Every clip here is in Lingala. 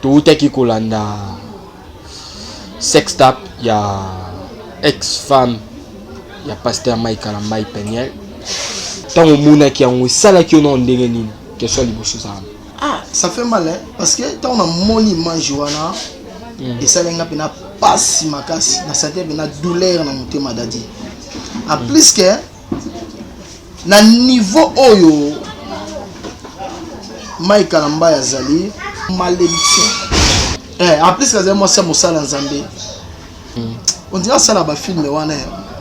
Towutaki kolanda sextape ya ex femme ya pasteur Mike Kalambay, Peniel. Ntango omonaki yango, esalaki yo nao ndenge nini? Question ya liboso ezala. Ah, ça fait mal, hein? Parce que ntango namoni image wana, esali nga mpena pasi makasi, nasenti mpena douleur na motema, dadi. En plus que na niveau oyo Mike Kalambay azali malédiction, en plus azali mwasi ya mosala Nzambe. On dirait asala bafilm wana.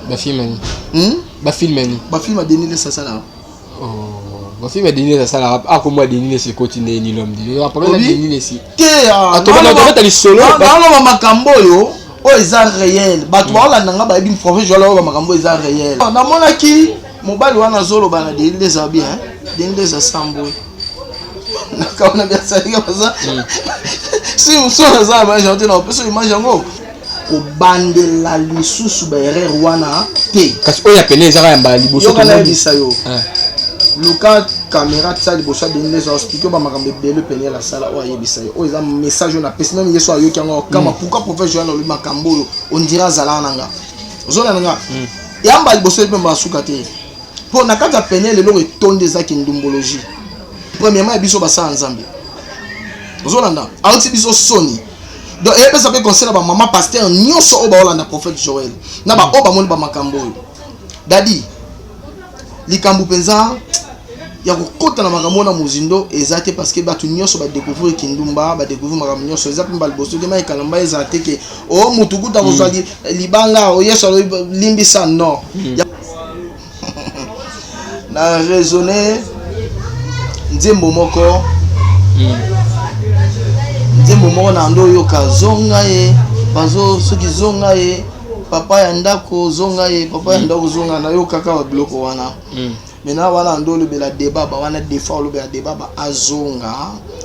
Bafilm nini? Bafilm nini? Bafilm ya Denis Lessie asalaka. Oh, bafilm ya Denis Lessie asalaka, akomwa Denis Lessie ekoti nde nini? L'homme de problème ya Denis Lessie. Te. Tobeta lisolo. Naloba makambo oyo eza réel. Bato baolanda nga bayebi prophète Joel. Oyo bamakambo oyo eza réel. Namonaki mobali wana azoloba na Denis Lessie bien. Denis Lessie asambwe nakaona biasalika baza si mosu aza image yango te. Na opesa image yango, kobandela lisusu baerreur wana te. Kasi oyo ya pene ezaka ya mbala liboso. Yoka, nayebisa yo. Luka caméra, tia liboso ya Denis Lessie, explique bamakambo ebele Peniel asala oyo ayebisa yo. Oyo eza message oyo napesi nani. Yesu ayoki yango kama. Pourquoi prophète Joel alobi makambo oyo? On dirait azalaka na nga, ozolanda nga yamba liboso mpe basuka te. Mpo na kati ya Peniel, eloko etondi ezaki ndumbologie. Premièrement, ya biso basala Nzambe, ozolanda, auti biso soni. Donc eyepesa mpe conseil na bamama pasteur nyonso oyo baolanda prophète Joel na baoyo bamoni bamakambo oyo. Dadi, likambo mpenza ya kokɔta na makambo wana mozindo eza te, parce que bato nyonso badécouvrir kindumba, badécouvrir makambo nyonso. Eza mpe mbala liboso te. Mike Kalambay ezala te ke o mutu kuta kozwa libanga o Yesu alobi limbisa. Non, na raisonne nzembo moko, nzembo moko na ndo oyoka: zonga ye bazo soki zonga ye papa ya ndako, zonga ye papa ya ndako, zonga. Nayokaka babiloko wana. Maintenant wana ndo olobela débat ba wana, des fois olobela débat ba azonga.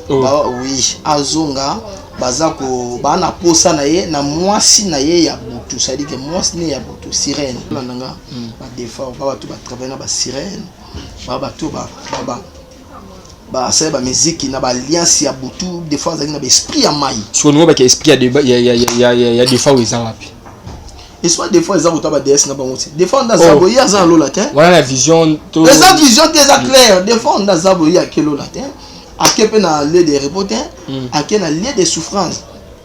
Oh. Ba, oui, azonga. Baza ko baa na posa na ye na mwasi na ye ya butu, c'est-à-dire que mwasi ne ya butu sirène. Olanda nga, badefa ba bato batravaille na basirène, ba bato basala bamiziki na baalliance ya butu. Des fois azalaki na baesprit ya mai. Sikoyo ningo baka esprit ya débat ya défaut eza wapi? Esprit des fois eza kota bads na bango te. Des fois nde aza Oh. boye, aza na lola te. Wana na vision to? Eza vision te, eza clair. Des fois nde aza boye, ake lola te, ake mpe na lieu de repos te, ake na lieu de souffrance.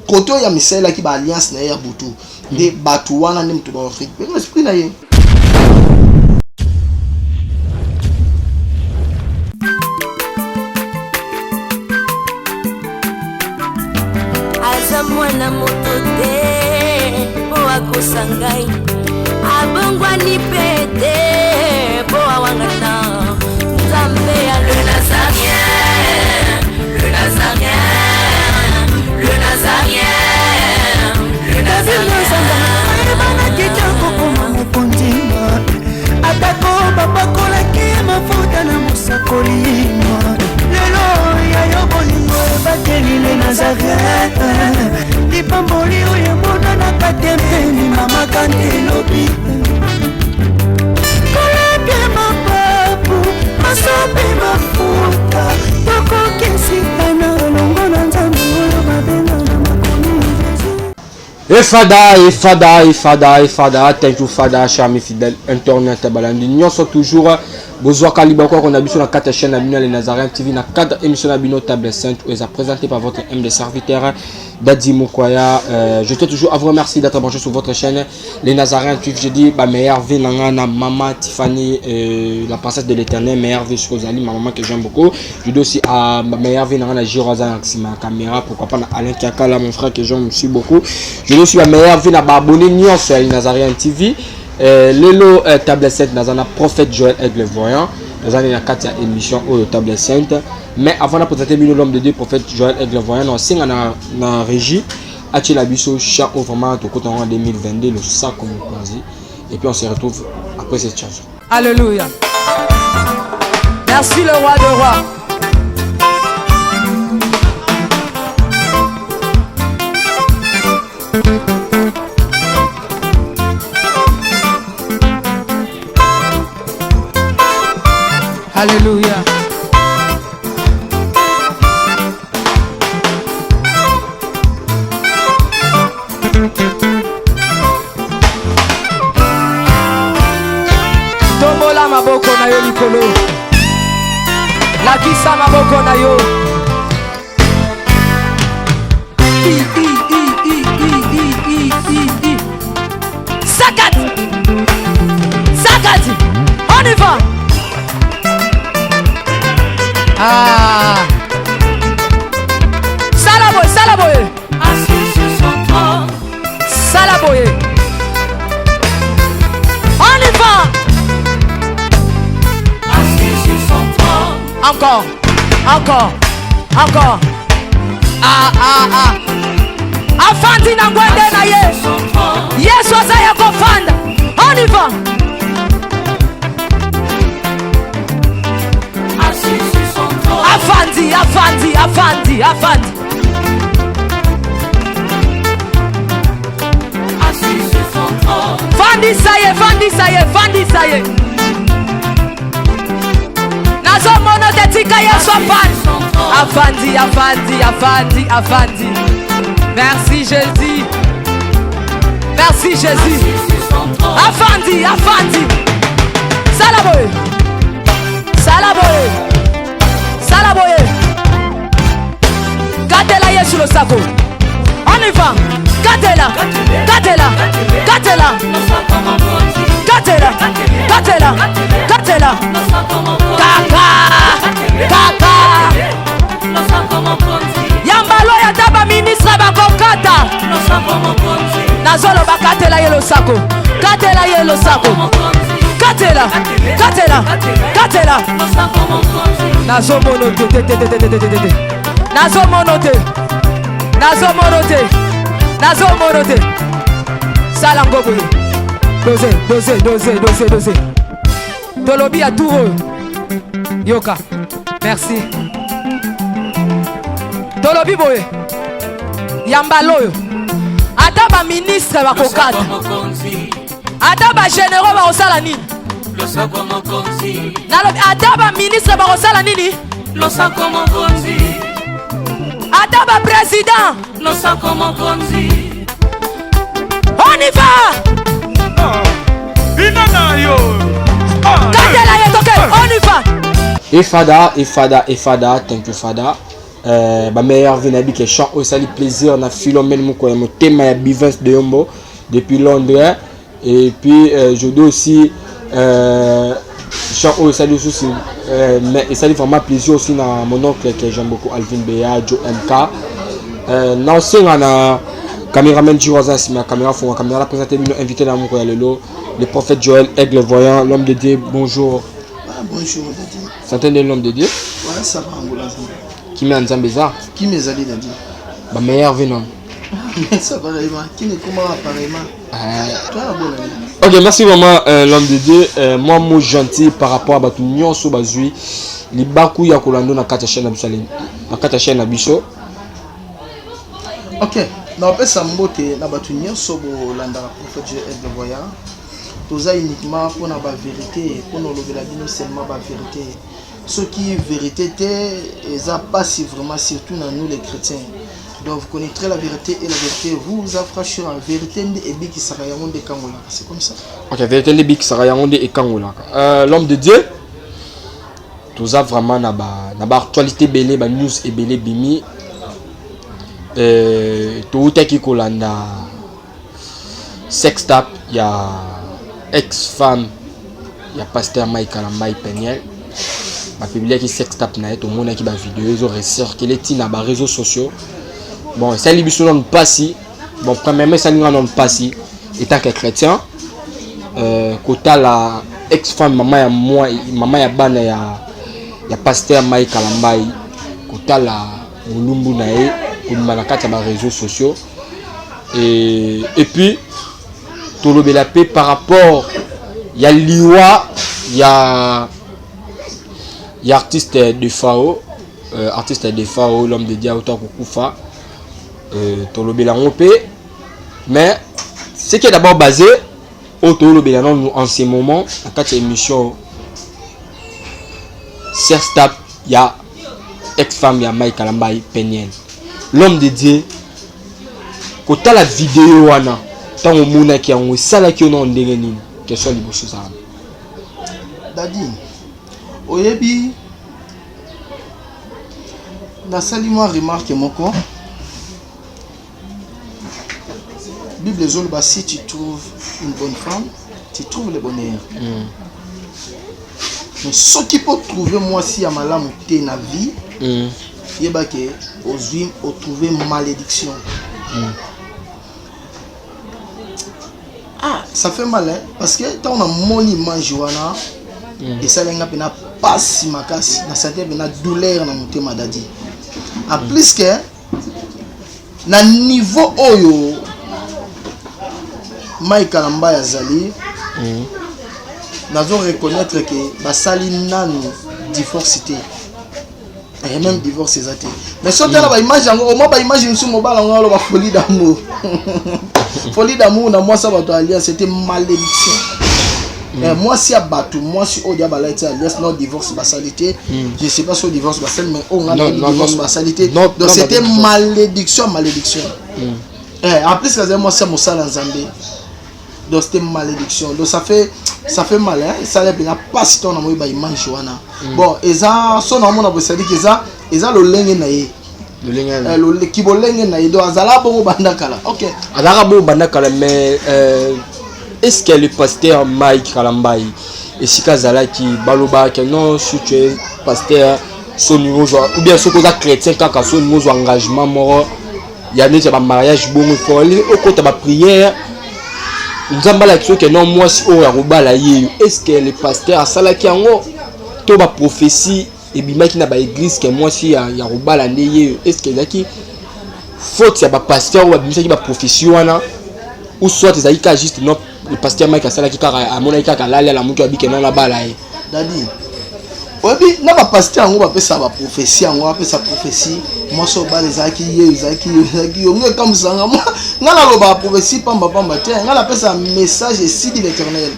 Kote oyo amisalelaki baalliance na ye ya butu, nde bato wana nde moto barécupérer esprit na ye. Aza mwana moto te mpo akosa ngai, abongwani mpe te mpo awangana Nzambe ya le Nazarien, le Nazarien, le Nazarien, le Nazarien. Ayebanaki te kokoma mokonzi, atako bapakolaki mafuta na mosakoli. Lelo ya yo bolingo ebateli le Nazaret, lipamboli oyo emonanaka te mpe limamaka nde lobi. Kolapia mapapu, masopi mafuta, tokokesika na elongo na Nzambe oyo babenga na makomi Jésus. Et Fada, et Fada, et Fada, et Fada, thank you Fada, cher ami fidèle internet, balandi nyonso toujours, bozwaka libako na biso na kati ya chaîne na bino le Nazaréen TV, na cadre émission na bino Table Sainte, oyo eza présenté par votre humble serviteur Dadi Mukwaya. Je tiens toujours à vous remercier d'être branché sur votre chaîne les Nazaréens TV. Je dis ba meilleure vie nanga na maman Tiffany, la princesse de l'Éternel, meilleure vie sur Ozali, ma maman que j'aime beaucoup. Je dis aussi à ma meilleure vie nanga na Giro Azan ma caméra, pourquoi pas na Alain Kiakala, mon frère que j'aime aussi beaucoup. Je dis aussi ma meilleure vie na ba abonné nyonso ya les Nazaréens TV. Lelo Table 7 nazana prophète Joël Aigle Voyant. Nazana na kati ya émission oyo Table Sainte. Mais avant de présenter bino l'homme de Dieu prophète Joël Aigle Voyant, na senga na régie atiela biso chant oyo vraiment tokota en 2022, le sac mokonzi, et puis on se retrouve après cette chanson. Alléluia. Merci le roi de rois. Alléluia. Losako na yo. I, I, I, I, I, I, I, I, I. Sakati. Sakati. On y va. Ah. Sala boye, sala boye. Assis sur son trône. Sala boye. On y va. Assis sur son trône. Encore. Encore. Encore. Ah, ah, ah. Afandi na ngwende na ye. Son trône. Yesu aza ya kofanda. On y va. Assis sur son trône. Afandi, afandi, afandi, afandi. Assis sur son trône. Fandisa ye, fandisa ye, fandisa ye. Nazomona te tika Yesu afandi. Afandi, afandi, afandi, afandi. Merci Jésus. Merci Jésus. Assis sur son trône. Afandi, afandi. Sala boye. Sala boye. Sala boye. Katela Yesu losako. On y va. Katela. Katela. Katela. Losako mokonzi. Katela. Katela. Katela. Losako mokonzi. Kaka. Kaka. Losako mokonzi. Yambalo ya ta baministre bakokata. Losako mokonzi. Nazoloba katela ye losako. Katela ye losako. Mokonzi. Katela. Katela. Katela. Losako mokonzi. Nazomono te te te te te te te te te. Nazomono te. Nazomono te. Nazomono te. Sala ngo boye. Dose, dose, dose, dose, dose. Tolobi ya tour oyo. Yoka. Merci. Tolobi boye. Yambala oyo. Ata baministre bakokata. Losako mokonzi. Ata bagénéraux bakosala nini? Losako mokonzi. Nalobi ata baministre bakosala nini? Losako mokonzi. Ata baprésident. Losako mokonzi. On y va! Bina na yo. Katela ye toke, on y va! Efada, Efada, Efada, thank you Fada. Ba meilleur vœu nayebi ke chant oyo esali plaisir na Philomène moko ya motema ya Bivens de Yombo depuis Londres. Et puis je dois aussi chant oyo esali lisusu mais esali vraiment plaisir aussi na mon oncle que j'aime beaucoup, Alvin Beya Joe MK. Na osenga na caméraman Giro aza nsima ya caméra, fonga caméra, présente bino invité na moko ya lelo, le prophète Joël Aigle Voyant, l'homme de Dieu. Bonjour. Ah, bonjour Dadi. Santé de l'homme de Dieu? Ouais, ça va, Angola. Ça va. Kimia ya Nzambe eza. Qui m'ezali Dadi? Bameilleur vœu non. Mais ça va vraiment. Qui ne comment apparemment? Toi la bonne année. Ok, merci vraiment l'homme de Dieu. Moi, mot gentil par rapport à bato nyonso bazwi libaku ya kolanda na kati ya chaîne na biso, na kati ya chaîne na biso. Ok, napesa mbote na bato nyonso bolandaka prophète Joël de Voyant. Toza uniquement mpona bavérité, mpona olobela bino seulement bavérité. Soki vérité te, eza pasi vraiment, surtout na nous les chrétiens. Donc vous connaîtrez la vérité et la vérité vous affranchira. Vérité nde ebikisaka, yango nde ekangolaka, c'est comme ça. Ok, vérité nde ebikisaka, yango nde ekangolaka. L'homme de Dieu, toza vraiment na ba na baactualité ebele, banews ebele ebimi. Toutaki kolanda sextape ya ex femme ya pasteur Mike Kalambay, Peniel. Bapubliaki sextape na ye, tomonaki bavideo ezorecircule ntina baréseaux sociaux. Bon, esali biso nanu mpasi. Bon, premièrement esali nga nanu mpasi étant que chrétien, kotala ex femme, mama ya mwa, mama ya bana ya pasteur Mike Kalambay, kotala bolumbu na ye kobima na kati ya baréseaux sociaux. Et puis tolobela mpe par rapport ya liwa ya artiste de Fao, artiste de Fao, l'homme de Dieu, auta kokufa. Tolobela yango mpe, mais ce qui est d'abord basé oyo tolobela nanu en ce moment na kati ya émission, sextape ya ex-femme ya Mike Kalambay, Peniel. L'homme de Dieu, kotala video wana, ntango omonaki yango, esalaki yo nano ndenge nini? Question ya liboso ezala. Dadi, oyebi Nasali mwa remarque moko. Bible ezoloba, si tu trouves une bonne femme, tu trouves le bonheur. Mais soki mpo trouver mwasi ya malamu te na vie, yeba ke ozwi, otrouve malédiction. Ah, ça fait mal, hein? Parce que ntango namoni image wana, esali nga mpena pasi makasi, nasenti mpena douleur na motema, dadi. En plus que na niveau oyo Mike Kalambay azali, nazo reconnaître ke basali nanu divorce te. Même divorce eza te, mais soki tala baimage yango, au moins baimage mosusu, mobala yango aloba folie d'amour, folie d'amour na mwasi ya bato. Alliance, c'était malédiction. Mwasi ya bato, mwasi oyo dia balati alliance, no divorce basali te. Je sais pas so divorce basali, mais oyo nga nayebi, divorce basali te. Donc c'était malédiction, malédiction. En plus kazali mwasi ya mosala Nzambe, donc c'était malédiction. Donc ça fait mal, hein. Esala mpenza mpasi ntango namoni baimage wana. Bon, eza so naomona boye, c'est-à-dire que eza lolenge na ye. Lolenge Kibolenge na ye, donc azala bongo banda kala, ok. Azalaka bongo banda kala, mais est ce que le pasteur Mike Kalambay, esika azalaki, balobaka non, si tu es pasteur, soni ozwa, ou bien soki oza chrétien kaka, soni ozwa engagement moko ya neti ya bamariage bongo, faut okota baprière, Nzambe alakisi oke non, mwasi oyo ya kobala ye. Est ce que le pasteur asalaki yango, to baprophétie ebimaki na baéglise ke mwasi ya kobala nde ye? Est ce que ezalaki faute ya bapasteur oyo babimisaki baprophétie wana, ou soit ezalaki kaka juste non, le pasteur Mike asalaki kaka, amonaki kaka, alali, alamuki, abike non, nabala ye? Dadi, oyebi na bapasteur yango bapesa baprophétie yango, bapesa prophétie mwasi obala ezalaki ye, ezalaki yo, ezalaki yo. Ngo ekambwisanga nga, nalobaka prophétie pambapamba te. Nga napesa message esili l'Éternel,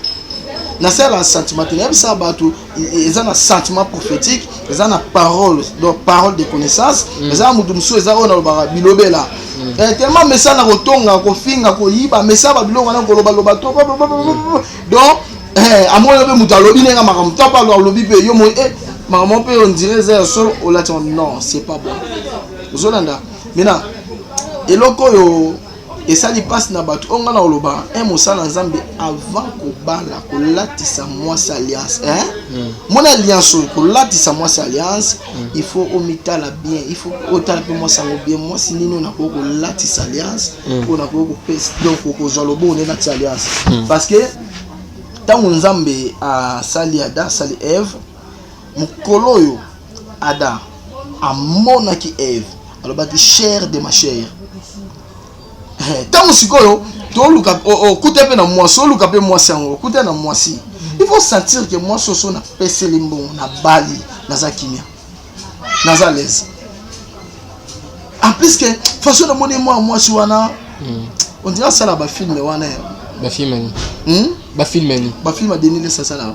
nasala sentiment te. Nayebisaka bato, eza na sentiment prophétique, eza na parole, donc parole de connaissance. Eza na motu mosusu, eza oyo nalobaka bilobela. Tellement message na kotonga, kofinga, koyiba, message babiloko wana, kolobaloba to. Donc amoni mpe moto alobi ndenge makambo to mpe alobi mpe yo moi makambo mpe on dirait eza ya solo, olati non, c'est pas bon. Ozolanda maintenant eloko oyo esali mpasi na bato oyo. Ngai na koloba un mosala Nzambe, avant kobala, kolatisa mwasi alliance, hein? Mona alliance oyo, kolatisa mwasi alliance, il faut omitala bien, il faut otala mpe mwasi yango bien. Mwasi nini oyo nakoki kolatisa alliance, oyo nakoki kopesa, donc kozwa loboko nde natia alliance? Parce que ntango Nzambe asali Adam, asali Eve, mokolo oyo Adam amonaki Eve, alobaki: "Chair de ma chair." Ntango sikoyo toluka, okuta mpe na mwasi, oluka mpe mwasi yango, okuta na mwasi, il faut sentir ke mwasi oso napeseli mbongo, nabali, naza kimia, naza à l'aise. En plus ke façon namoni mwa mwasi wana, on dirait asala bafilme wana. Bafilme nini? Hmm? Bafilme nini? Bafilme ya Denis Lessie asalaka.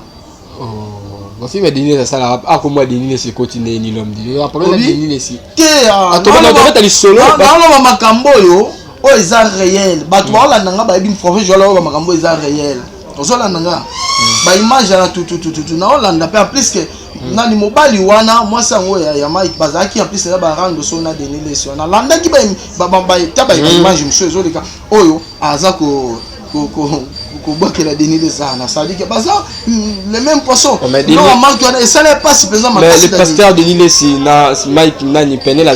Oh, bafilme ya Denis Lessie asalaka, akomwa Denis Lessie ekoti nde nini? L'homme de problème ya Obi? Denis Lessie. Te. Ah, tobeta lisolo. Naoloba makambo oyo eza réel. Bato baolanda nga, bayebi prophète Joel. Oyo makambo oyo eza réel, ozolanda nga baimage wana tututututu, naolanda mpe. En plus ke nani, mobali wana, mwasi yango ya Mike, bazalaki en plus eza barando so na Denis Lessie wana. Alandaki ta baimage mosusu ezoleka oyo aza kobwakela Denis Lessie wana, c'est-à-dire que baza le même poisson. Oh, mais Non, marque wana esala mpasi mpenza mais makasi. Le pasteur Denis Lessie na Mike nani, Peniel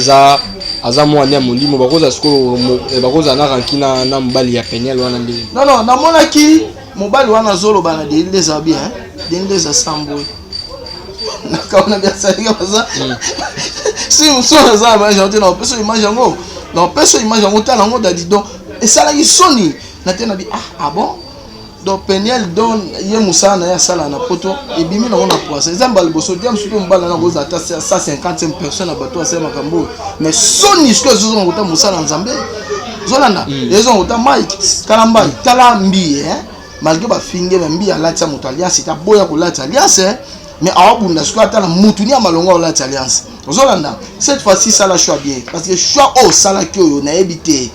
aza mwana ya molimo, bakozala sikoyo bakozala na ranki na mobali ya Peniel wana nde. Non, namonaki mobali wana azoloba na Denis Lessie bien, Denis Lessie asambwe nakaona biasalika baza si mosu aza na image yango te. Na opesa image yango, na opesa image yango, tala yango, dadi. Donc esalaki soni na te, na bi ah bon. Donc Peniel, don ye mosala na ye asala na poto, ebimi nango na poisa. Eza mbala liboso te. Mosusu mpe mobali na kozala ata 150e personne na bato asala makambo oyo, mais soni sikoyo ezozonga kota mosala ya Nzambe. Ozolanda, ezozonga kota Mike Kalambay. Tala Mbiye, malgré bafinge, mais Mbiye alatisa moto alliance te, aboya kolatisa alliance, mais awabunda sikoyo. Ata na mutu ni ya malongo aolatisa alliance. Ozolanda, cette fois-ci sala choix bien, parce que choix oyo osalaki oyo, nayebi te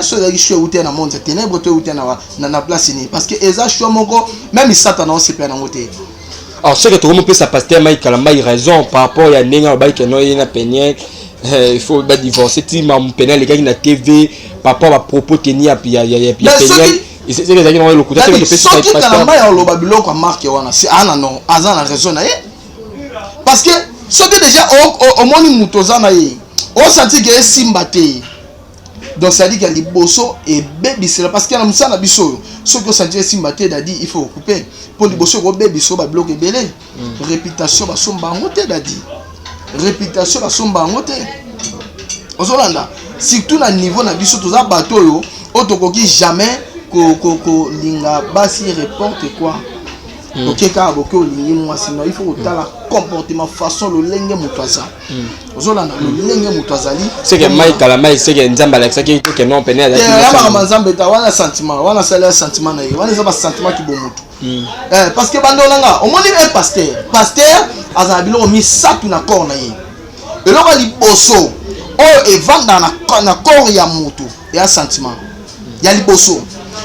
so ezalaki choix euti na monde ya ténèbre to euti na place nini, parce que eza choix moko même Satana osepela nango te. Alors ce que tokomopesa pasteur Mike Kalambay raison par rapport ya ndenge alobaki ke no, ye na Peniel. Eh, il faut badivorce ti mamu pene alekaki na TV papa bapropos teni ya Peniel ezalaki nango lokuta. Soki Kalamba ya oloba biloko ya marke wana, si ana non, aza na raison na ye, parce que soki déjà omoni moto oza na ye, osanti ke esimba te, donc c'est à dire que liboso ebebisela, parce que na mosala na biso oyo, soki osanti esimba te, dadi, il faut ocouper, mpo liboso ekobebisa babiloko ebele. Réputation basomba yango te, dadi, réputation basomba yango te. Ozolanda, surtout na niveau na biso, toza bato oyo tokoki jamais kolinga basi n'importe quoi. Oke kaka boke, olingi mwasi, no, il faut kotala comportement, façon, lolenge moto aza. Ozolanda, lolenge moto azali. Seke Mike Kalambay, seke Nzambe alakisaki te ke non, pene azalaki makambo Nzambe ta wana. Sentiment wana asali ya sentiment na ye wana, eza basentiment kibomotu. Parce que bandeko na nga, omoni un pasteur, pasteur azala biloko misato na corps na ye. Eloko ya liboso oyo evandaka na corps ya motu ya sentiment ya liboso.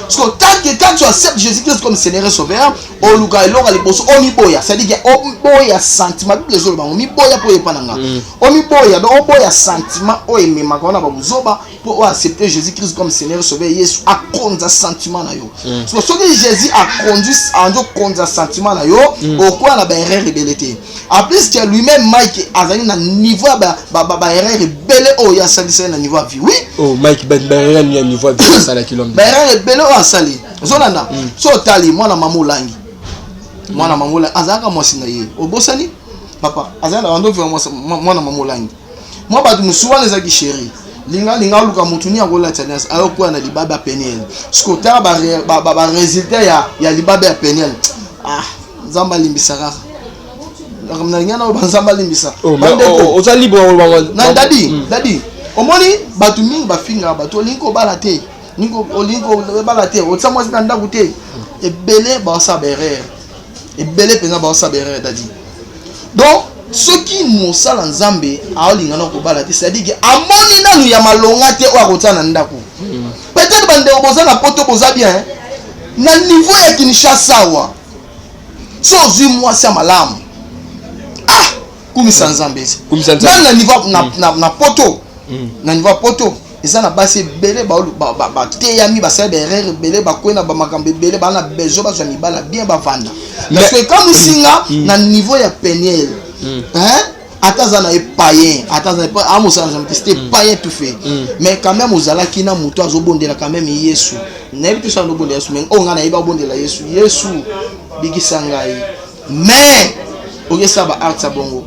Parce que tant que quand tu acceptes Jésus-Christ comme Seigneur et Sauveur, oluka eloko ya liboso, omiboya, c'est-à-dire que oboya sentiment. Bible ezoloba ngo, miboya mpo oyepa na nga. Omiboya, donc oboya sentiment oyo ememaka wana babuzoba, mpo oyo accepter Jésus-Christ comme Seigneur et Sauveur, Yesu akonza sentiment na yo. Parce que soki Jésus akonzi, azokonza sentiment na yo, okoya na baerreur ebele te. En plus que lui-même Mike azali na niveau ya baerreur ebele oyo asalisa ye na niveau ya vie, oui. Oh, Mike, baerreur ya niveau ya vie asalaki, l'homme? Baerreur ebele oyo asali. Ozolanda, so otali mwana mama Olangi, mwana mama Olangi azalaka mwasi na ye, obosani papa azali na bando mwana mama Olangi. Mwa bato mosusu wana ezalaki chéri, linga linga oluka motu nini akolatisa alliance, ayokwea na libabe ya Peniel. Soki otala barésultat ya libabe ya Peniel, ah, Nzambe alimbisa kaka. Nalingi na oyo banzambe alimbisa. Bandeko, oza libre. Na dadi, dadi, omoni bato mingi bafingaka bato: olingi kobala te, olingi kobala te, otia mwasi na ndako te. Ebele baosala baerreur, ebele mpenza baosala baerreur, dadi. Donc soki mosala Nzambe aolinga na kobala te, c'est-à-dire ke amoni nanu ya malonga te oyo akotia na ndako. Peut-être bandeko boza na Poto, boza bien. Na niveau ya Kinshasa awa, so ozwi mwasi ya malamu, ah, kumisa Nzambe. Nani na niveau na Poto, na niveau ya Poto, eza na basi ebele bateyami, basali baerreur ebele, bakwei na bamakambo ebele, baa na besoin bazwa mibala bien, bavanda. Parce que ekamusinga na niveau ya Peniel, ata aza na ye païen, ata aza amosala Nzambe te, c'était païen tout fait, mais quand même ozalaki na moto azobondela quand même Yesu. Nayebi te so azobondela Yesu, mais oyo ngai nayebi, abondela Yesu: "Yesu, bikisa ngai." Mais okesala ba acte ya bongo.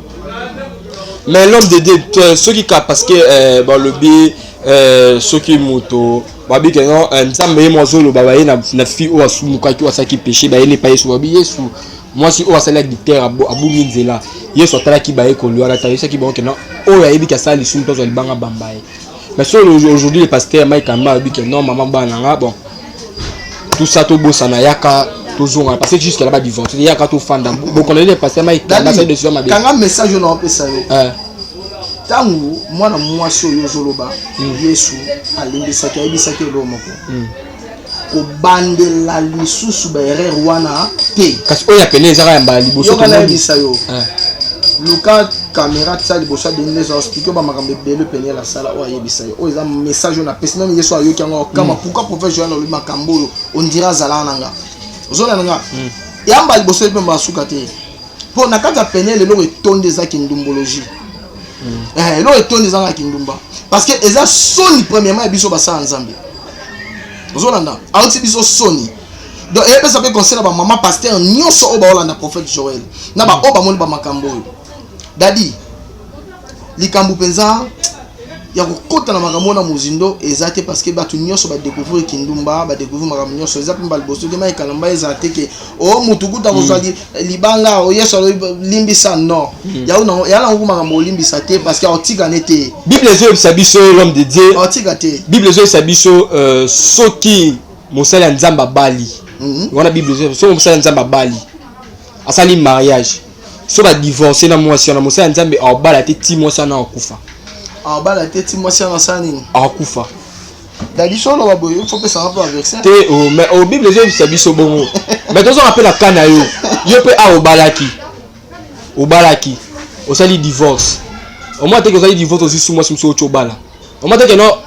Mais l'homme de Dieu, soki ka parce que balobi soki moto babi ke non, Nzambe ye mo azoloba, baye na fille oyo asumukaki, oyo asalaki péché, bayeni epai Yesu, babi: "Yesu, mwasi oyo asali adultère abungi nzela." Yesu atalaki bayekoli wana, ayebisaki bango ke non, oyo ayebiki asala lisumu to azwa libanga bamba ye. Mais so aujourd'hui le pasteur Mike Kamba alobi ke non, mama, bana na nga, bon, tout ça tobosana, yaka tozonga, parce que jusque là badivorce, yaka tofanda. Bokondane le pasteur Mike Kamba asali décision mabe? Kanga message oyo na opesa yo. Ntango mwana mwasi oyo ozoloba, Yesu alimbisaki, ayebisaki eloko moko: kobandela lisusu baerreur wana te. Kasi oyo ya pene ezaka ya mbala liboso. Yoka, nayebisa yo, luka caméra tia liboso ya Denis, explique bamakambo ebele Peniel asala oyo ayebisa yo. Oyo eza message oyo napesi. Même Yesu ayoki yango kama. Pourquoi prophète Joel alobi makambo oyo, ondire azalaka na nga? Ozolanda nga, yamba liboso mpe basuka te, mpo na kati ya Peniel eloko etondi eza kindumbologie. Eloko etondi ezanga kindumba, parce que eza soni premièrement ya biso basala Nzambe. Ozolanda, auti biso soni. Donc eyepesa mpe conseil na bamama pasteur nyonso oyo baolanda prophète Joel, na baoyo bamoni bamakambo oyo. Dadi, likambo mpenza ya kokɔta na makambo na mozindo eza te, parce que bato nyonso badécouvrir kindumba, badécouvrir makambo nyonso. Eza mpe mbala liboso te. Maekana mba ezala te ke o mutu kuta kozwa libanga o Yesu limbisa, non, ya nango makambo olimbisa te, parce que aotika ne te. Bible ezoyebisa biso, l'homme de Dieu, aotika te. Bible ezoyebisa biso, soki mosali ya Nzambe abali, wana Bible, soki mosali ya Nzambe abali, asali mariage, so badivorce na mwasi wana, mosali ya Nzambe aobala te ti mwasi wana akufa. Aobala te ti mwasi wana asala nini? Akufa. Dadi, so oloba boye, il faut pesanga mpe baverset. Te, oh, mais oh, Bible ezoyebisa biso bongo. Mais tozonga mpe na ka na yo. Yo mpe a obalaki, obalaki, osali divorce. Omona te ke ozali divorce, ozwi su mwasi mosusu, oti obala. Omona te ke no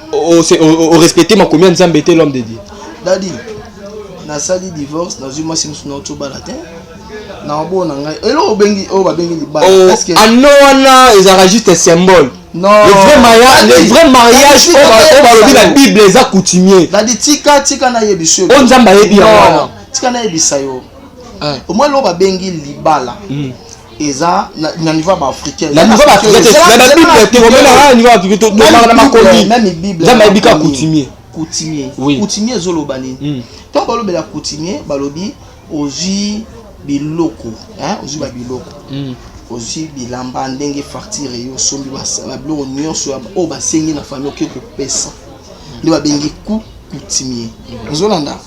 orespecte makomi ya Nzambe te, l'homme de Dieu. Dadi, nasali divorce, nazwi mwasi mosusu, nauti obala te na maboko na ngai. Eloko obengi, oyo babengi libala, Oh, est-ce que ano wana ezalaka juste symbole. Non. Le vrai mariage, le vrai mariage Dadi, oyo oyo balobi na Bible eza coutumier. Dadi, tika, tika nayebisa yo. Oyo Nzambe ayebi yango Non, wana. tika nayebisa yo. Omoi eloko babengi libala eza na niveau ya baafricain. Na niveau baafricain te, na Bible te. Komena na niveau africain, tolobaka na makomi. Même Bible. Nzambe ayebi kaka coutumier. Coutumier. Oui. Coutumier ezoloba nini? Ntango balobela coutumier, balobi ozwi biloko, hein, ozwi babiloko, ozwi bilamba ndenge facture yo osombi, babiloko nyonso oyo basengi na famille, oke kopesa, nde babengi coutumier. Ozolanda?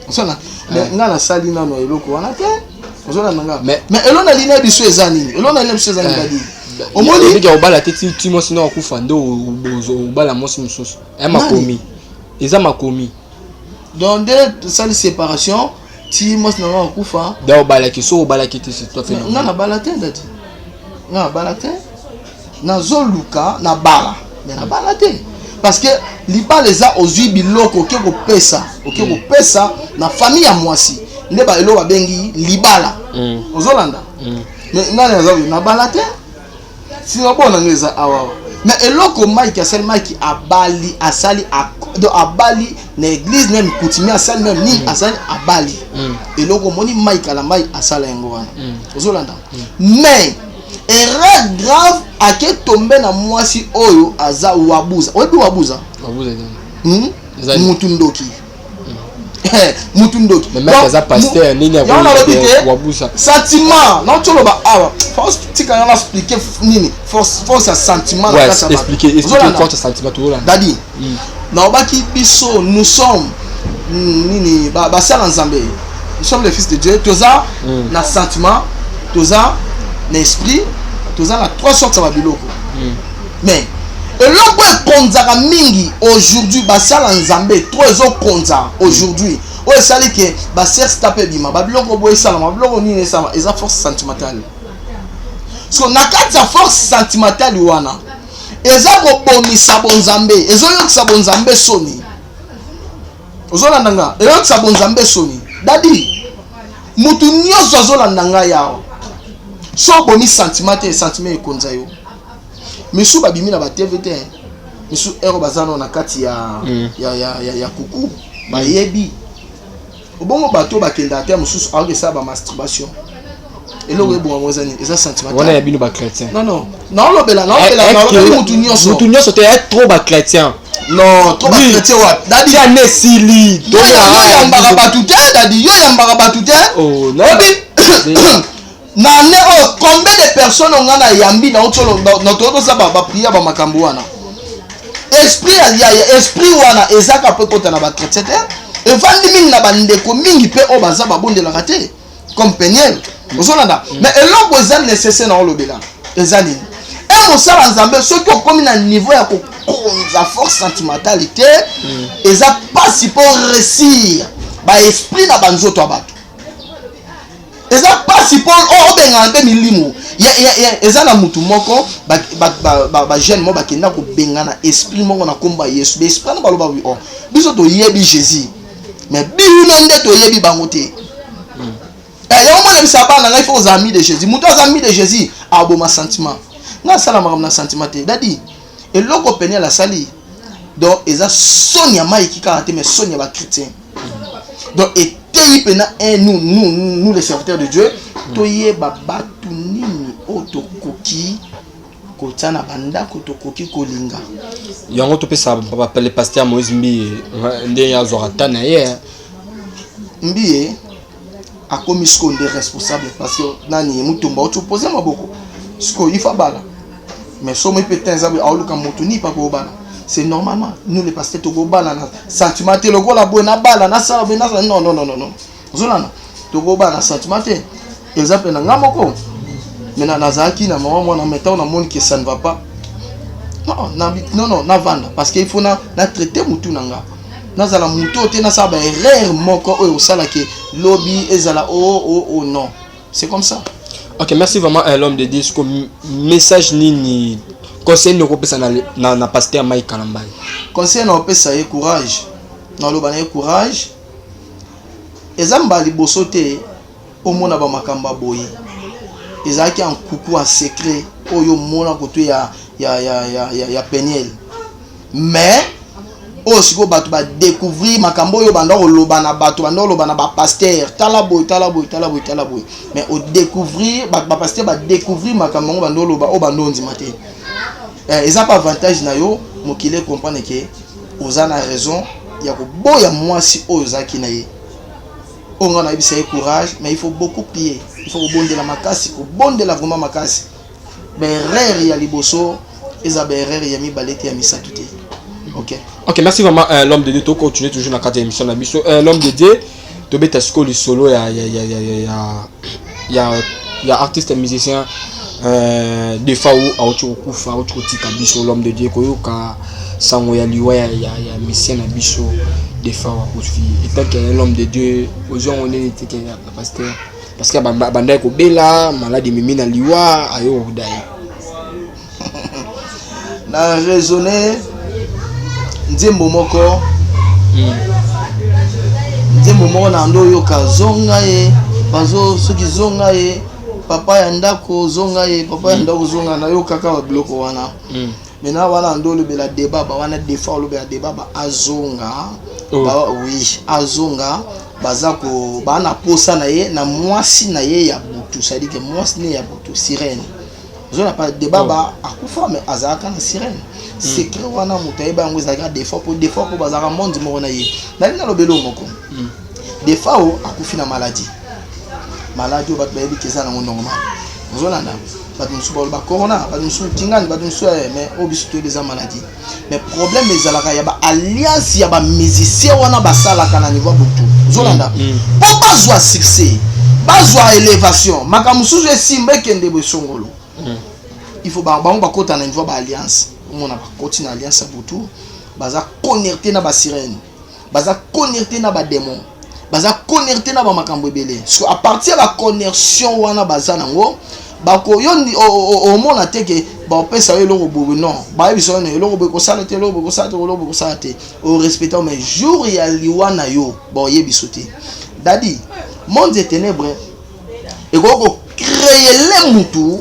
Ozolanda? Mais nga nasali nano eloko wana te. Ozolanda nga? Mais eloko nalingi na biso eza nini? Eloko nalingi na biso eza nini, Dadi? Omoni, Omoni obala te ti mwasi no akufa, nde obala mwasi mosusu. Ya makomi, eza makomi. Donc nde tosali séparation ti mwasi na nga akufa. Da obalaki, so obalaki te, c'est tout à fait Nga normal. nabala te, Dadi. Nga nabala te. Nazoluka nabala, mais nabala te, parce que libala eza ozwi biloko, oke kopesa, oke kopesa na famille ya mwasi, nde eloko babengi libala. Ozolanda? Mais ngai naza boye, nabala te. Sino bona nga eza awa awa. Mais eloko Mike asali, Mike abali, asali donc abali na église, même coutumier asali, même nini asali, abali. Eloko omoni Mike Alambai asala, yango wana. Ozolanda? Mais erreur grave, ake tombe na mwasi oyo aza wabuza. Oyebi wabuza? Wabuza eza? Hmm? Ezali. Mutu ndoki, mutu ndoki. Mais Mike aza pasteur, nini Yango nalobi te. Wabuza. Sentiment nauti oloba awa, force, tika yango explique nini force ya sentiment na Ouais, kati ya bato. expliquer, expliquer. Ozolanda? Force sentiment, tozolanda. Dadi, naobaki biso, nous sommes nini, basala Nzambe, nous sommes les fils de Dieu. Toza na sentiment, toza na esprit, toza na trois sortes ya babiloko. Mais eloko ekonzaka mingi aujourd'hui basala Nzambe trop, ezokonza aujourd'hui, oyo esali ke basextape ebima, babiloko boye esalama, babiloko nini esalama, eza force sentimentale. So na kati ya force sentimentale wana, eza kobomisa bonzambe, ezoyokisa bonzambe soni. Ozolanda nga? Eyokisa bonzambe soni. Dadi, mutu nyonso azolanda ngai awa, so obomi sentiment te, sentiment ekonza yo. Misu babimi na batv te, misu ero baza nano na kati ya, ya kuku, bayebi obongo. Bato bakendaka te, mosusu aoki esala bamasturbation. Eloko ebongango eza nini? Eza sentiment. Wana ya bino bachrétien. Non, naolobela, naolobela, nalobeli mutu nyonso. Mutu nyonso te, ya trop bachrétien. Non, trop bachrétien wapi, Dadi? Tia ne esili. Yo yambaka bato te, Dadi, yo yambaka bato te. Oh, non. Oyebi na année oyo combien de personnes nga na yambi na otolo tosala baprière, bamakambo wana? Esprit ya esprit wana ezaka mpo ekota na bachrétien te. Evandi mingi na bandeko mingi mpe oyo baza babondelaka te comme Peniel. Ozolanda? Mais eloko eza nécessaire na olobela eza nini? E mosala Nzambe, soki okomi na niveau ya kokonza force sentimentale te, eza mpasi mpo réussir baesprit na banzoto ya bato. Eza mpasi mpo obengana mpe milimo. Eza na mutu moko, bajeune moko bakenda kobengana esprit moko na nkombo ya Yesu. Baesprit wana baloba: "Oh, biso toyebi Jésus, mais bino nde toyebi bango te." Yango mona bisa bana ngai, faut ozala ami de Jésus. Moto aza ami de Jésus aboma sentiment. Ngai asala makambo na sentiment te, Dadi. Eloko Peniel asali, donc eza soni ya Mike kaka te, mais soni ya bachrétien. Donc eteyi mpena un nous les serviteurs de Dieu, toyeba bato nini oyo tokoki kotia na bandako, tokoki kolinga. Yango topesa le pasteur Moïse Mbiye ndenge azwaka ta na ye. Mbiye akomi sikoyo nde responsable, parce que nani, Mutumba oti opose maboko. Sikoyo ifa bala, mais somo mpe te, eza aoluka motu nini mpa kobala. C'est normalement, nous les pasteurs, tokobala na sentiment te. Lokola boye nabala, nasala boye, nasala, non, non, non, non, non. Ozolanda? Tokobala na sentiment te. Eza mpe na nga moko. Mais nazalaki na mama mwana, mais ntango namoni ke ça ne va pas, non, non, non, navanda, parce que il faut na traiter mutu na nga, nazala motu oyo te, nasala baerreur moko oyo osalaki lobi ezala o oh, oh, oh, non, c'est comme ça. Ok, merci vraiment, l'homme de Dieu. Message nini? Conseil nini okopesa na, na, na pasteur Mike Kalambay? Conseil na opesa ye, courage. Naloba na ye courage. Eza mbala liboso te omona bamakambo ya boye. Ezalaki en kuku, en secret, oyo omona koto ya Peniel. Mais oyo sikoyo bato badécouvrir makambo oyo banda koloba na bato, banda koloba na bapasteur: tala boye, tala boye, tala boye, tala boye. Mais odécouvrir, bato, bapasteur badécouvrir makambo yango banda oloba, oyo banda ondima te. Eza pa avantage na yo. Mokili ecomprendre ke oza na raison ya koboya mwasi oyo ozalaki na ye. Oyo ngai nayebisa ye, courage, mais il faut beaucoup prier, il faut kobondela makasi, kobondela vraiment makasi. Baerreur ya liboso eza baerreur ya mibale te, ya misato te, OK. Ok, merci vraiment, l'homme de Dieu. Tocontinue toujours na kati ya émission na biso. L'homme de Dieu, tobeta sikoyo lisolo ya artiste musicien Defao auti kokufa, auti kotika biso. L'homme de Dieu, koyoka sango ya liwa ya musicien na biso Defao akufi, en tant que l'homme de Dieu, ozwa yango ndeni teke ya pasteur? Parce que bandaki kobela maladi, ememi na liwa, ayo kokuda ye. Na raisonne nzembo moko, nzembo moko na ndo oyoka: zonga ye bazo, soki zonga ye papa ya ndako, zonga ye papa ya ndako, zonga. Nayokaka babiloko wana. Maintenant wana ndo olobela Debaba wana, Defao olobela Debaba azonga. Oh. Ba, oui, azonga. Baza ko baa na posa na ye na mwasi na ye ya butu, c'est-à-dire que mwasi ne ya butu, sirène. Ozona pa Debaba akufa, mais azalaka na sirène. Secret wana moto ayeba yango ezalaka Defao, po Defao mpo bazalaka monde moko na ye. Nali nalobela oyo moko: Defao akufi na maladie, maladie oyo bato bayebi ke eza nango normal. Ozolanda, bato mosusu baloba corona, bato mosusu tingani, bato mosusu, mais oyo biso toyebi eza maladie. Mais problème ezalaka ya baalliance ya bamusicien wana basalaka na niveau ya butu. Ozolanda, mpo bazwa succès, bazwa élévation, makambo mosusu esimba, ekende boye songolo, il faut bango bakota na niveau ya baalliance. Omona bakoti na alliance ya butu, baza connecté na basirène, baza connecté na badémon, baza connecté na bamakambo ebele. So à partir ya baconnexion wana baza nango, bako yo omona te ke baopesa yo eloko boye. Non, bayebisa yo eloko boye kosala te, eloko boye kosala te, eloko boye kosala te, orespecte. Mais jour ya liwa na yo, baoyebi so te. Dadi, monde ya ténèbre ekoki kocréer mutu,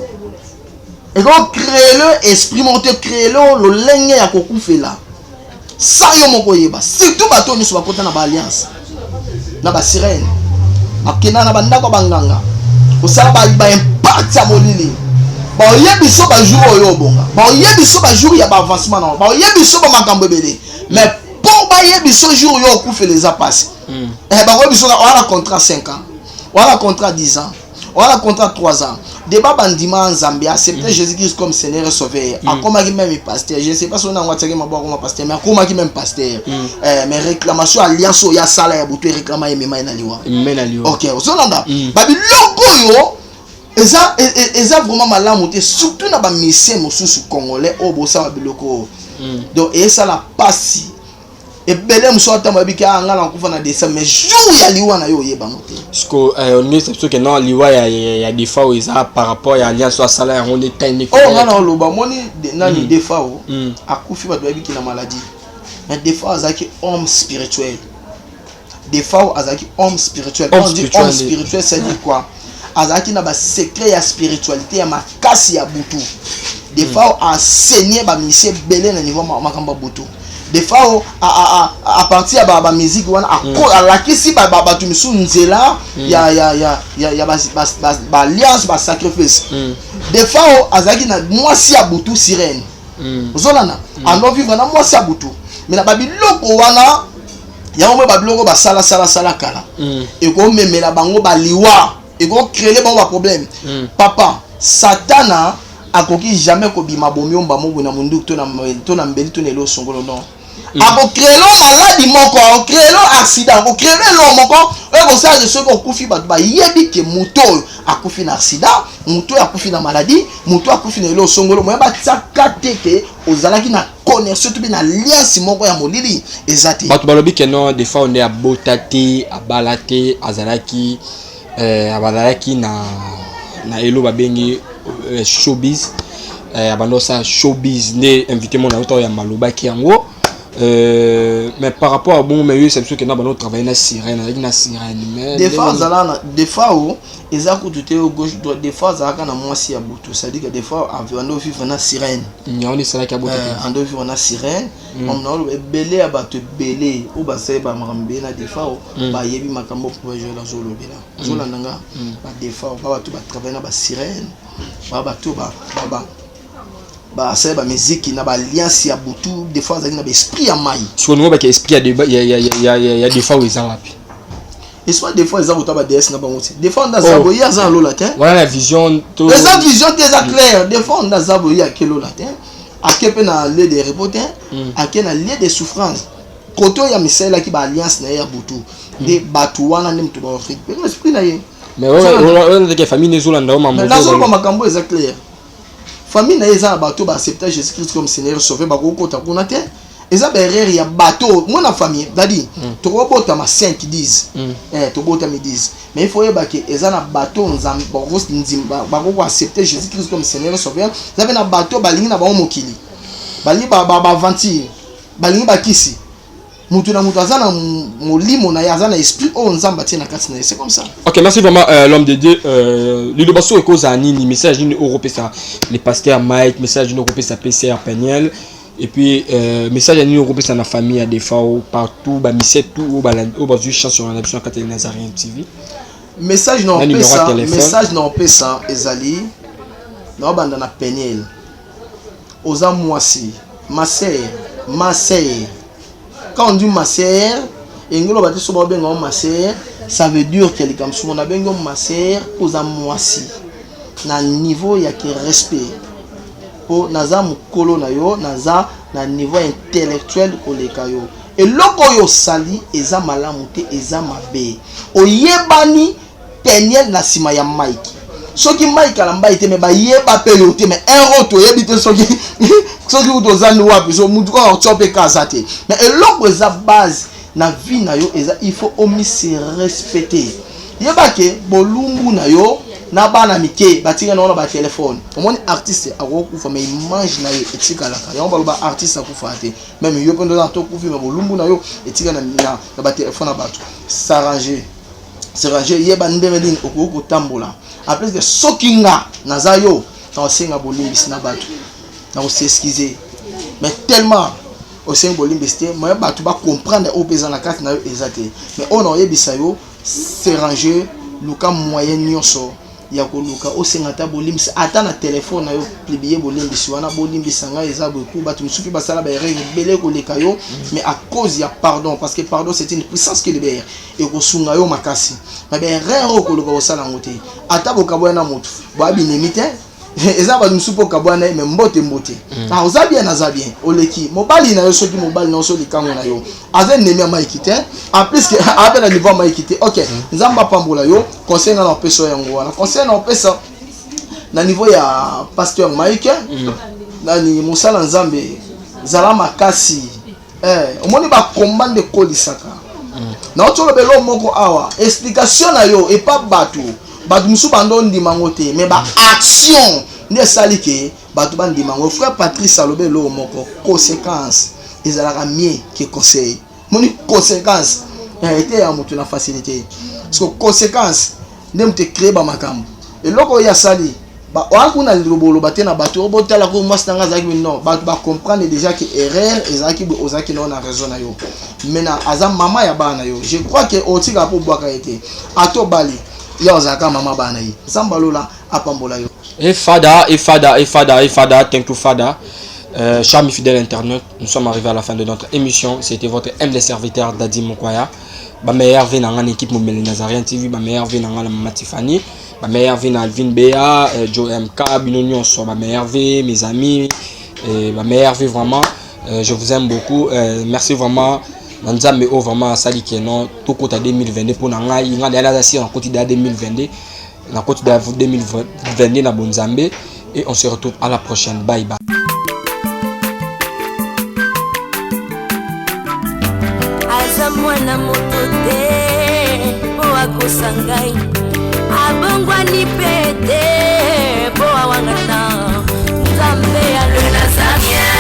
ekoki kocréer esprit moko te, créer lolenge ya kokufela sans yo moko oyeba. Surtout bato nyonso bakota na baalliance na basirène, bakenda na bandako ya banganga kosala baimpact ya molili, baoyebi so bajour oyo obonga, baoyebi so bajour ya baavancement nango, baoyebi so bamakambo ebele. Mais mpo bayebi so jour oyo okufela, eza mpasi. Bakoyebi so wana contrat 5 ans, wana contrat 10 ans, wana contrat 3 ans. Débat bandima Nzambe, accepter Jésus Christ comme Seigneur et Sauveur, akomaki même pasteur. Je ne sais pas soki nango atiaki maboko akoma pasteur, mais akomaki même pasteur. Mais réclamation alliance oyo asala ya butu, eréclama, emema ye na liwa. Eme na liwa. OK, ozolanda, babiloko oyo eza eza vraiment malamu te, surtout na bamusicien mosusu congolais oyo bosala biloko oyo. Donc esala pasi ebele. Mosusu ata moyebi ke nga na kufa na décembre, mais jour ya liwa na yo oyebango te. Siko olingi soki non, liwa ya Defao eza par rapport ya alliance oyo asala yango nde tani? Oyo nga na oloba, moni nani, Defao akufi, bato bayebiki na maladie, mais Defao azalaki homme spirituel. Defao azalaki homme spirituel. Homme Quand on dit spirituel, homme spirituel, c'est dire quoi? Azalaki na basecret ya spiritualité ya makasi ya butu. Defao enseigné bamusicien ebele na niveau makambo ya butu. Defao à partir ya bamusique wana alakisi bato misusu nzela ya baalliance, basacrifice. Defao azalaki na mwasi ya butu, sirène. Ozolanda, ando vivre na mwasi ya butu, mais na babiloko wana yango mpe babiloko basalasalasala kala ekomemela bango baliwa, ekocréer bango baproblème. Papa, Satana akoki jamais kobima bomi omba moboye na munduku to na mbeli to na elo songolo. Non, akocréer maladie moko, akocréer accident, akocréer eloko moko oyo kosala ke soki okufi, bato bayebi ke moto oyo akufi na accident, moto oyo akufi na maladie, moto oyo akufi na elo songolo. Moye batiaka te ke ozalaki na connexion to mpe na alliance moko ya molili, eza te. Bato balobi ke non, Defao nde abota te, abala te, azalaki bazalaki na elo babengi showbiz. Abanda osala showbiz nde invité mona auta oyamba alobaki yango. Mais par rapport à bongo, mais yo biso kenda bando travailler na sirène, azalaki na sirène, mais des fois azala na des fois o eza kutu te gauche droite. Des fois azalaka na mwasi ya butu, c'est-à-dire que des fois ando vivre na sirène. Yango nde esalaki abota te. Ando vivre na sirène. Makambo na oloba, ebele ya bato ebele oyo basali bamakambo ebele na Defao bayebi makambo po Joel azolobela. Ozolanda nga, badefao ba bato batravaille na basirène, ba bato basali bamiziki na baalliance ya butu. Des fois azalaki na baesprit ya mai. Sikoyo ningo baki esprit ya Defao eza wapi? Esprit des fois eza kota bads na bango te. Des fois nde aza boye, ye aza na lola te. Wana na vision to eza vision te, eza clair. Des fois nde aza boye, ye ake lola te, ake mpe na lieu de repos te, ake na lieu de souffrance. Kote oyo amisalelaki baalliance na ye ya butu, nde bato wana nde moto barécupérer esprit na ye. Mais oyo ndeke famille nde ezolanda o mambo. Nazoloba makambo eza clair. Famille na ye eza na bato baaccepta Jésus Christ comme Seigneur Sauveur, bakokota kuna te. Eza baerreur ya bato mwana famille dadi. Tokobotama 5 10, tobotami 10, mais il faut oyeba ke eza na bato Nzambe bakoko accepter Jésus Christ comme Seigneur Sauveur. Eza mpe na bato balingi na bango mokili, balingi baaventure, balingi bakisi. Mutu na mutu aza na molimo na ye, aza na esprit oyo Nzambe atie na kati na ye. C'est comme ça. Ok, merci vraiment, l'homme de Dieu. Liloba so ekozala nini? Message nini okopesa le pasteur Mike? Message nini okopesa PCR Peniel? Et puis message ya nini okopesa na famille ya Defao, partout bamisie tout oyo bazwi chance na biso na kati ya Nazarien TV? Message na opesa, message na opesa ezali naobanda na Peniel. Oza mwasi, ma sœur, ma sœur. Quand on dit ma sœur, elingi oloba te so baobenga yo ma sœur, ça veut dire ke likambo somo nabengi yo ma sœur, oza mwasi na niveau ya ke respect, mpo naza mokolo na yo, naza na niveau intellectuel koleka yo. Eloko oyo osali eza malamu te, eza mabe. Oyebani Peniel na nsima ya Mike. Soki Mike alambai te, me bayeba mpe yo te. Mais un oyo toyebi te soki kutu ozandi wapi, so mutu kaka otya mpe kaza te. Mais eloko eza base na vie na yo eza, il faut omise respecter. Yeba ke bolumbu na yo na bana mike batika na wana batelefone. Omoni, artiste akokufa, mais image na ye etikalaka. Yango baloba artiste akufa te. Même yo mpe ndoza tokufi, mais bolumbu na yo etika na batelefone ya bato. S'arranger, s'arranger. Yeba ndenge nini okoki kotambola. En plus que soki nga naza yo, nakosenga bolimbisi na bato, nakos'excuser. Mais tellement osengi bolimbisi te, moye bato bacomprendre oyo mpe eza na kati na yo eza te. Mais oyo na oyebisa yo, s'arranger, luka moyen nyonso ya koluka osenga ata bolimbisi, ata na telefone na yo, publie bolimbisi wana: bolimbisa ngai, eza boye. Bato mosusu mpe basala baerreur ebele koleka yo, mais à cause ya pardon, parce que pardon, c'est une puissance qui libère, ekosunga yo makasi. Mais baerreur oyo koluka kosala yango te. Ata bokaboya na motu, boya binemi te. Eza bato mosusu mpo okabwana na ye, mais mbote mbote. Ah, oza bien, naza bien. Oleki mobali na yo, soki mobali na yo, so likango na yo aza ennemi ya Mike te, en plus ke aza na niveau ya Mike te. Ok, Nzambe apambola yo. Conseil nga na opesa yango wana. Conseil na opesa na niveau ya pasteur Mike, nani, mosala Nzambe, zala makasi. Omoni, bakomba nde ekolisaka. Nauti oloba eloko moko awa, explication na yo epa bato, bato mosusu bando ondima yango te, mais baaction nde esali ke bato bandima yango. Frère Patrice alobi eloko moko: conséquence ezalaka mieux ke conseil. Moni, conséquence ete ya moto na facilité, parce que conséquence nde moto ecrée bamakambo. Eloko oyo asali oya kuna, loboloba te na bato oyo botala ko mwasi nanga azalaki. Non, bato bacomprendre déjà ke erreur ezalaki boye, ozalaki nao na raison na yo, mais na aza mama ya bana na yo. Je crois ke otikaka mpo obwaka ye te. Ata obali ya, ozalaka mama bana ye. Nzambe alola apambola yo. Et Fada, et Fada, et Fada, et Fada, thank you Fada. Chers amis fidèles internautes, nous sommes arrivés à la fin de notre émission. C'était votre humble serviteur Dadi Mokwaya. Ba meilleurs vœux na équipe Mobile Nazarien TV, ba meilleurs vœux na Mama Tiffany, ba meilleurs vœux na Alvin Bea, Joe MK, bino nyonso, ba meilleurs vœux, mes amis, et ba meilleurs vœux vraiment. Je vous aime beaucoup. Merci vraiment. Na Nzambe oyo vraiment asali ke non tokota 2022. Mpo na ngai, ngai nayali aza sire, nakoti da 2022, nakoti da 2022 na bonzambe. Et on se retrouve à la prochaine. Bye bye. Aza mwana moto te mpo akosa ngai, abongwani mpe te mpo awangana Nzambe. Aza bien.